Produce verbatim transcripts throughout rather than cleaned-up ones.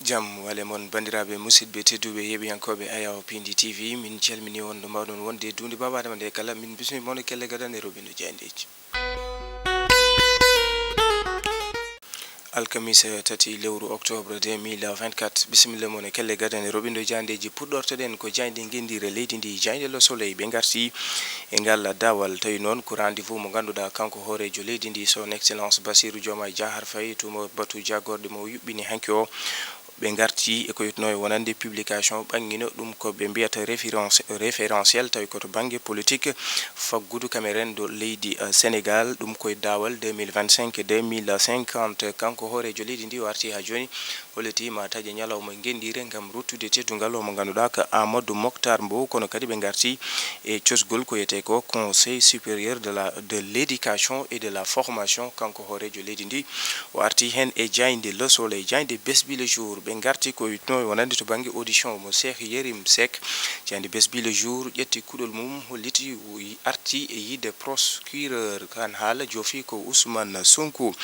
Jam wale mon, banndiraaɓe musidɓe tedduɓe, yeeɓiyankooɓe Ayaw Pindi T V, min calmini on ɗo mbaawɗon wonde e duunde babaadema nde kala. Min bismi mon e kelle gadane roɓindo jayndeeji. Alkamisa tati lewru octobre deux mille vingt-quatre, bisimilla mon e kelle gadane roɓindo jayndeeji. Puɗɗortoɗen ko jaynde ngenndiire leydi ndi, jaynde Le Soleil. Ɓe ngarti e ngal daawal, tawi noon ko rendez-vous mo ngannduɗaa kanko hooreejo leydi ndi, son excellence Bassirou Diomaye Diakhar Faye, tuma batu jaagorɗe mo o yuɓɓini hanki o. Ɓe ngarti e ko yetnoo e wonande publication ɓanngino ɗum ko ɓe mbiyata référence, référentiel, tawi ko to bannge politique faggudu kam e renndo leydi, eh, Sénégal. Ɗum koye daawal deux mille vingt-cinq, deux mille cinquante. Kanko hooreejo leydi ndi o arti haa jooni, holliti ma taƴe ñalawma ngenndiire ngam ruttude teddungal o mo ngannduɗaa ko Amadou Moctar Mbow, kono kadi ɓe ngarti e cosgol ko wiyetee ko Conseil supérieur de la, de l'éducation et de la formation. Kanko hooreejo leydi ndi o arti heen e jaynde Le Soleil, jaynde Bessbile Jour. Ɓe ngarti ko witnoo wonande to bannge audition mo Cheikh Yérim Seck. Jaynde Bessbile Jour ƴetti kuɗol mum, holliti o yi-, arti e yiide procureur, kan haala joofi ko Ousmane Sonko.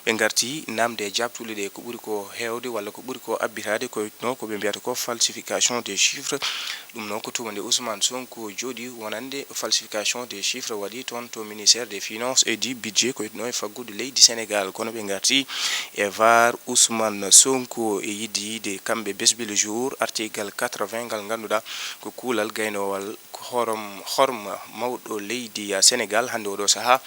Ɓe ngarti namde e jaabtule ɗe ko ɓuri ko heewde walla ko ɓuri ko abbitaade ko witnoo ko ɓe mbiyata ko falsification des chiffres. Ɗum noon ko tuuma nde Ousmane Sonko jooɗi wonande falsification des chiffres waɗi toon to ministère des finances et du budget, ko witnoo e faggudu leydi Sénégal. Kono ɓe ngarti e var Ousmane Sonko e yiɗde yiide kamɓe Bessbile Jour, article quatre-vingts ngal ngannduɗaa ko kuulal gaynowal horom-, horma mawɗo leydi ya Sénégal hannde oɗo sahaa.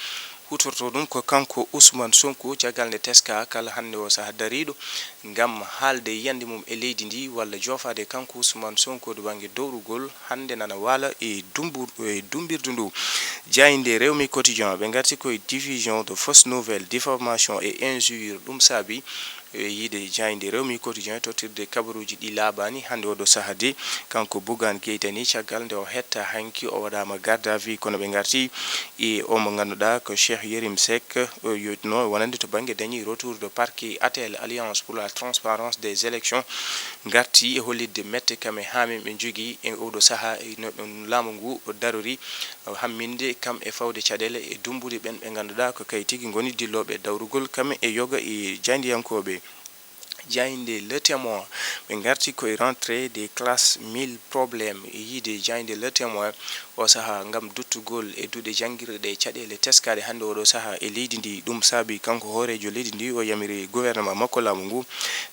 Hutorto ɗum ko kanko Ousmane Sonko, caggal nde teska kala hannde o sahaa dariiɗo ngam haalde yiyannde mum e leydi ndi, walla joofaade kanko Ousmane Sonko to bannge dowrugol, hannde nana waala e dumbur-, e dumbirdu ndu. Jaaynde Rewmi Quotidien, ɓe ngarti koye diffusion de fausses nouvelles, diffamation et injure, ɗum saabi e yiide jaaynde Rewmi Quotidien tottirde kabaruuji ɗi laaɓaani hannde oɗo sahaa de. Kanko Bougane Gueye Dany, caggal nde o hetta hanki, o waɗaama garde à vue, kono ɓe ngarti e o mo ngannduɗaa ko Cheikh Yérim Seck, o yotno wonande to bannge dañi retour de parquet. Atel Alliance pour la transparence des élections ngarti e hollitde mette kam e haame ɓe njogii e oɗo sahaa e no ɗum laamu ngu darori hamminde kam e fawde caɗeele e dumbude ɓen ɓe ngannduɗaa ko kay tigi ngoni dillooɓe dawrugol kam e yoga e jaayndiyankooɓe. Jaaynde Le Témoin, ɓe ngarti koye rentrée des classes, mille problèmes e yiide jaaynde Le Témoin o sahaa ngam duttugol e duɗe janngirɗe ɗe caɗeele teskaaɗe hannde oɗo sahaa e leydi ndi. Ɗum saabi kanko hooreejo leydi ndi o yamiri gouvernement makko, laamu ngu,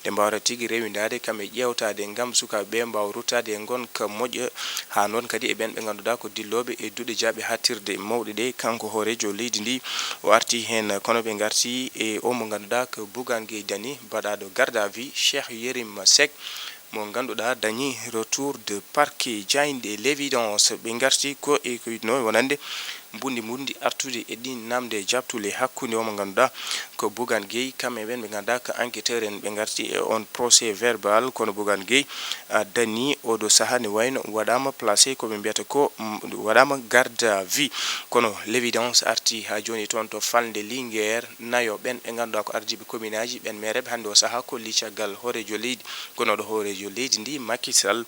nde mbaawata tigi rewindaade kam e ƴeewtaade ngam sukaaɓe ɓe mbaawa ruttaade e ngonka moƴƴa, haa noon kadi e ɓen ɓe ngannduɗaa ko dillooɓe e duɗe jaaɓe haaɗtirde mawɗe ɗe. Kanko hooreejo leydi ndi o arti heen, kono ɓe ngarti e o mo ngannduɗaa ko Bougane Gueye Dany, baɗaaɗo garde à vue, Cheikh Yérim Seck, mo ngannduɗaa dañi retour de parquet. Jaaynde L'Évidence, ɓe ngarti ko e ko no wonande mbundi mbundi artude e ɗin namde jaabtule hakkunde o mo ngannduɗaa ko Bougane Gueye, kam e ɓen ɓe ngannduɗaa ko enquêteur en. Ɓe ngarti e on procès verbal, kono Bougane Gueye, a, Dany oɗo sahaa ne wayno waɗaama placé ko ɓe mbiyata ko, mm, waɗaama garde à vue. Kono L'Évidence arti haa jooni toon to falnde Linguère, nayo ɓen ɓe ngannduɗaa ko ardiiɓe commune aji, ɓen meereɓe hannde o sahaa kolli caggal hooreejo leydi, kono ɗo hooreejo leydi ndi Macky Sall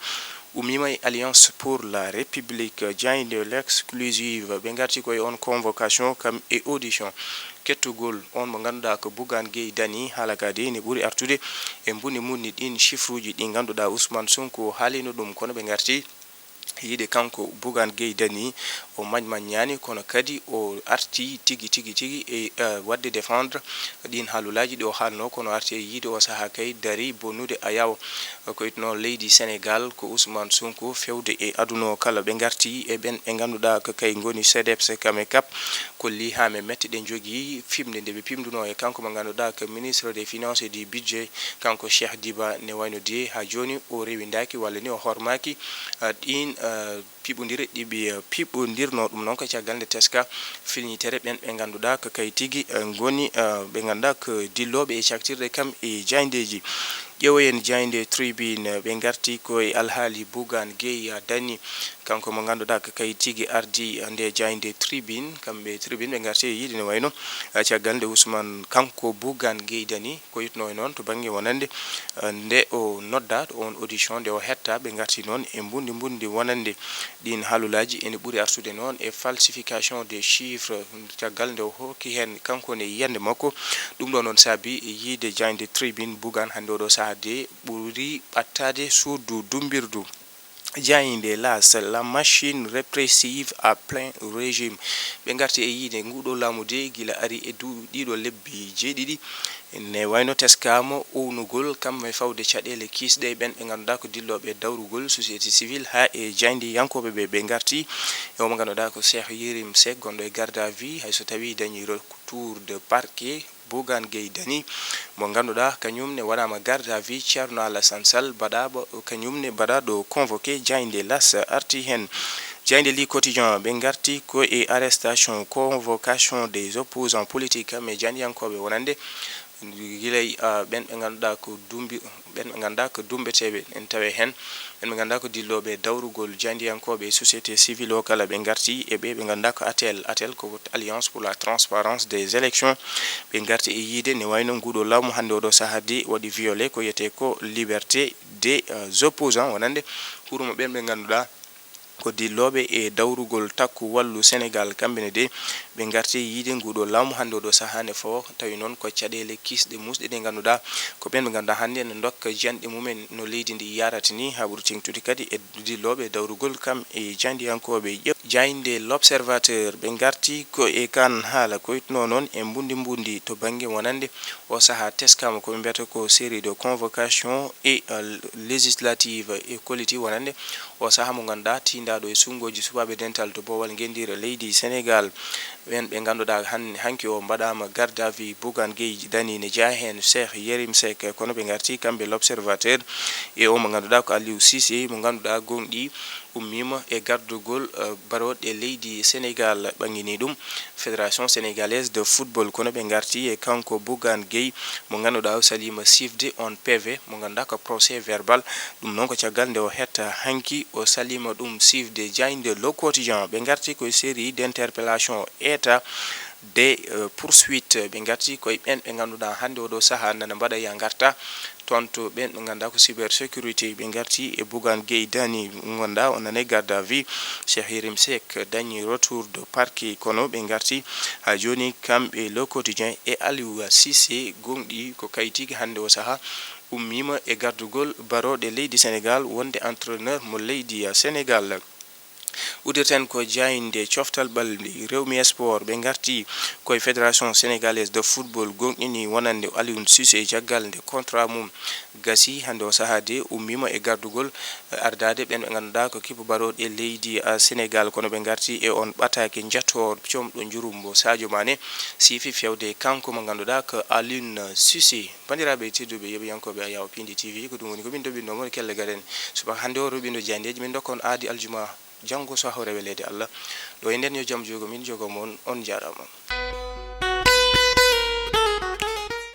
ummiima e Alliance pour la République. Jaaynde L'Exclusive, ɓe ngarti koye on convocation kam e audition kettugol on mo ngannduɗaa ko Bougane Gueye Dany. Haala ka de ne ɓuri artude e mbundi mbundi ɗin chiffre uji ɗi ngannduɗaa Ousmane Sonko haalino ɗum, kono ɓe ngarti yiide kanko Bougane Gueye Dany, o mañ maññaani, kono kadi o arti tigi, tigi, tigi e, eh, waɗde défendre ɗin haalulaaji ɗi o haalno, kono arti e yiide o sahaa kay darii bonnude Ayaw. Ko witnoo leydi Sénégal ko Ousmane Sonko fewde e aduna o kala. Ɓe ngarti e ɓen ɓe ngannduɗaa ko kay ngoni CDEPS kam e kap, kolli haame mette ɗe njogii, fimde nde ɓe pimduno e kanko mo ngannduɗaa ko ministre des finances et du budget, kanko Cheikh Diba, ne wayno de haa jooni o rewindaaki walla ni o hormaaki, ah, ɗin, ah, piɓondire ɗi ɓe, eh, piɓondirno. Ɗum noon ko caggal nde teska filñitere ɓen ɓe ngannduɗaa ko kay tigi, eh, ngoni, eh, ɓe ngannduɗaa ko dillooɓe e caktirɗe kam e jaayndeeji. Ƴeewoyen jaaynde Tribune, ɓe ngarti ko e alhaali Bougane Gueye Dany, kanko mo ngannduɗaa ko kay tigi ardi nde jaaynde Tribune. Kamɓe Tribune ɓe ngarti e yiide ne wayno, eh, caggal nde Ousmane, kanko Bougane Gueye Dany, ko yitnoo e noon to bannge wonande, eh, nde o noddaa ɗo on audition, nde o hetta, ɓe ngarti noon e mbundi mbundi wonande ɗin haalulaaji ene ɓuri artude noon e falsification des chiffres, caggal nde o hokki heen kanko ne yiyannde makko. Ɗum ɗo noon saabi yiide jaaynde Tribune Bougane hannde oɗo sahaa de ɓuri ɓattaade suudu dumbirdu. Jaaynde L'As, la machine répressive à plein régime. Ɓe ngarti e yiide nguɗo laamu de gila ari e du-, ɗiɗo lebbi jeeɗiɗi. Ne wayno teskaama ownugol kam e fawde caɗeele kiisɗe e ɓen ɓe ngannduɗaa ko dillooɓe dawrugol société civile haa e jaayndiyankooɓe ɓe. Ɓe ngarti e o mo ngannduɗaa ko Cheikh Yérim Seck, gonɗo e garde à vue, hay so tawii dañi retour de parquet. Bougane Gueye Dany, mo ngannduɗaa kañum ne waɗaama garde à vue. Thierno Alassane Sall, baɗaaba, kañum ne baɗaaɗo convoqué. Jaaynde L'As arti heen. Jaaynde Le Quotidien, ɓe ngarti ko e arrestation, convocation des opposants politiques, mais jaayndiyankooɓe wonande gilay, ah, ɓen ɓe ngannduɗaa ko dumbi-, ɓen ɓe ngannduɗaa ko dumbeteeɓe en tawe heen. Ɓen ɓe ngannduɗaa ko dillooɓe dawrugol jaayndiyankooɓe e société civile o kala, ɓe ngarti e ɓe ɓe ngannduɗaa ko ATL. ATL ko Alliance pour la Transparence des Élections. Ɓe ngarti e yiide ne wayno nguɗo laamu hannde oɗo sahaa de waɗi violé ko wiyetee ko liberté des, euh, opposants, wonande hurmo ɓen ɓe ngannduɗaa ko dillooɓe e dawrugol takku wallu Sénégal. Kamɓe ne de ɓe ngarti e yiide nguɗo laamu hannde oɗo sahaa ne fawo, tawi noon ko caɗeele kiisɗe muusɗe ɗe ngannduɗaa ko ɓen ɓe ngannduɗaa hannde ne ndokka jiyanɗe mumen no leydi ndi yaarata ni, haa ɓuri teeŋtude kadi e dillooɓe dawrugol kam e jaayndiyankooɓe ƴew-, jaaynde L'Observateur. Ɓe ngarti ko e kan haala koytnoo noon e mbundi mbundi to bannge wonande o sahaa teskaama ko ɓe mbiyata ko série de convocation et, euh, législative e quality wonande o sahaa mo ngannduɗaa tiindaaɗo e sunngooji suɓaaɓe dental to boowal ngenndiire leydi Sénégal. Ɓeen ɓe ngannduɗaa han-, hanki o mbaɗaama garde à vue, Bougane Gueye Dany ne jeyaa heen, Cheikh Yérim Seck, kono ɓe ngarti kamɓe L'Observateur e o mo ngannduɗaa ko Aliou Cissé, mo ngannduɗaa gonɗi ummiima e gardugol, eh, barooɗe leydi Sénégal, ɓangini ɗum Fédération Sénégalaise de Football, kono ɓe ngarti e kanko Bougane Gueye, mo ngannduɗaa o saliima sifde on P V, mo ngannduɗaa ko procès verbal. Ɗum noon ko caggal nde o hetta hanki, o saliima ɗum sifde. Jaaynde Le Quotidien, ɓe ngarti koye série d'interpellation état de, euh, poursuite. Ɓe ngarti koye ɓen ɓe ngannduɗaa hannde oɗo sahaa nana mbaɗa ya ngarta toon to ɓen ɓe ngannduɗaa ko cybersécurité. Ɓe ngarti e Bougane Gueye Dany, ngannduɗaa o nana e garde à vue. Cheikh Yérim Seck dañi retour de parquet, kono ɓe ngarti haa jooni kamɓe Le Quotidien e Aliou Cissé, gonɗi ko kayitigi hannde o sahaa ummiima e gardugol barooɗe leydi Sénégal wonde entraîneur mo leydi Sénégal. Uddirten ko jaaynde coftal ɓalli Rewmi Sport, ɓe ngarti koye Fédération Sénégalaise de Football, gonɗini wonande Aliou Cissé caggal nde contrat mum gasi. Hannde o sahaa de ummiima e gardugol, eh, ardaade ɓen ɓe ngannduɗaa ko kippu barooɗe leydi, ah, Sénégal, kono ɓe ngarti e on ɓataake njatoor comɗo njurum mo Sadio Mané siifi fewde e kanko mo ngannduɗaa ko Aliou Cissé. Banndiraaɓe tedduɓe, yeɓiyankooɓe Ayaw Pindi T V, ko ɗum woni ko min doɓinno mon kelle garen. Subaka hannde o, ɗo ɓindo jaayndeeji, min ndokka on aadi aljuma janngo so hawre weleede Allah. Ɗo e nden yo jam jogo min jogo mon, on njaaraama.